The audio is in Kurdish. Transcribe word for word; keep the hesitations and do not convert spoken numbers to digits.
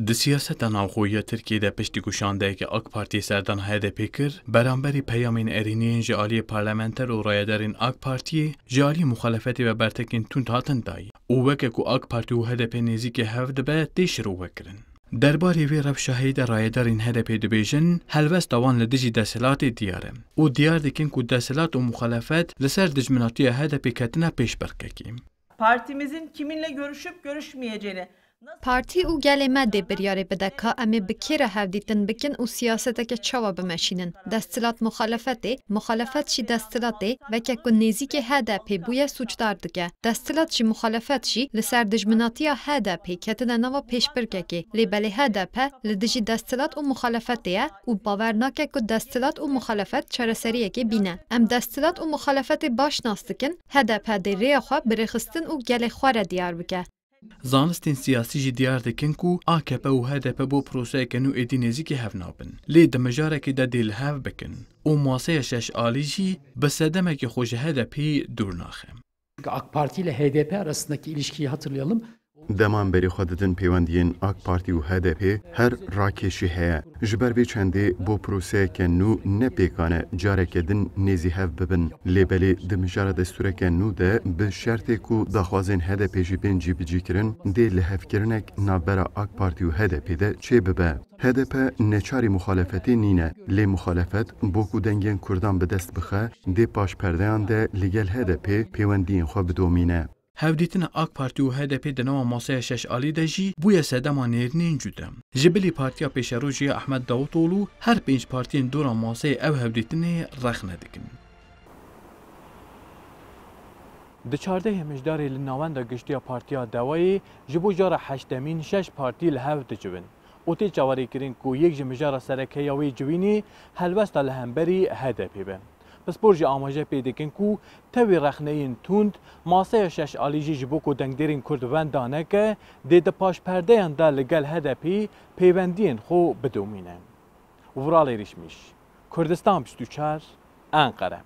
Di siyaseta navxweyiya Tirkiyê de piştî ku şandeyeke AK Partiyê serdana H D P kir, beramberî peyamên erêniyên ji aliyê parlamenter û rayedarên AK Partiyê, ji aliyê muxalefetê ve bertekên tund hatin dayî û weke ku AK Partî û H D P nêzîkê hev dibe tê şirovekirin. Derbarê vê rewşa hêdî rayedarên H D P dibêjin, helwesta wan li dijî desthilatê diyar e û diyar dikin ku desthilat û muxalefet li ser dijminatiya H D P ketine pêşberkekê. Partimizin kiminle görüşüp görüşmeyeceğini, Partî û gelê me dê biryarê bide ka em ê bi kê re hevdîtin bikin û siyaseteke çawa bimeşînin. Desthilat muxalefetê, muxalefet jî desthilatê, weke ku nêzîkê H D P bûye sûcdar dike. Desthilat jî muxalefet jî li ser dijminatiya H D P ketine nava pêşbirkekê, lê belê H D P li dijî desthilat û muxalefetê ye û bawer nake ku desthilat û muxalefet çareseriyekê bîne. Em desthilat û muxalefetê baş nas dikin, H D P dê rêya xwe bi rêxistin û gelê xwe re diyar bike. Zanistên siyasî jî diyar dikin ku A K P û H D P bo proseyeke nû êdî nêzîkî hev nabin, lê di mijarekê de dê li hev bikin û maseya şeş alî jî bi sedemekî xwe ji H D P dûr naxe. AK Parti ile H D P arasındaki ilişkiyi hatırlayalım. Dema em berê xwe didin pêwendiyên AK Partî û H D P, her rakêşî heye. Ji ber vê çendê bo proseyeke nû ne pêkan e careke din nêzî hev bibin. Lê belê di mijara destûreke nû de bi şertê ku daxwazên H D P jî bên cîbicîkirin, dê lihevkirinek navbera AK Partî û H D P de çêbibe. H D P neçarî muxalefetê nîne, lê muxalefet bo ku dengên Kurdan bi dest bixe, dê paşperdeyan de li gel H D P pêwendiyên xwe bidomîne. Hevdîtina AK Partî û H D P di nava maseya şeş alî de jî bûye sedema nêrînên cuda. Ji bilî Partiya Pêşerojê ya Ehmed Davutoglu her pênc partiyên dora maseyê ev hevdîtinê rexne dikin. Di çardehê Mijdarê li Navenda Giştî ya Partiya Dewayê ji bo cara heştemîn şeş partî li hev dicivin û tê çaverêkirin ku yek ji mijara sereke ya wê civînê helwesta li hemberî H D P be. Pispor jî amaje pê dikin ku tevî rexneyên tund, maseya şeş alî jî ji bo ku dengdêrên Kurd wenda neke, dê di paşperdeyan de li gel H D P pêwendiyên xwe bidomîne. Vural Êrîşmîş, Kurdistan bîst û çar, Enqere.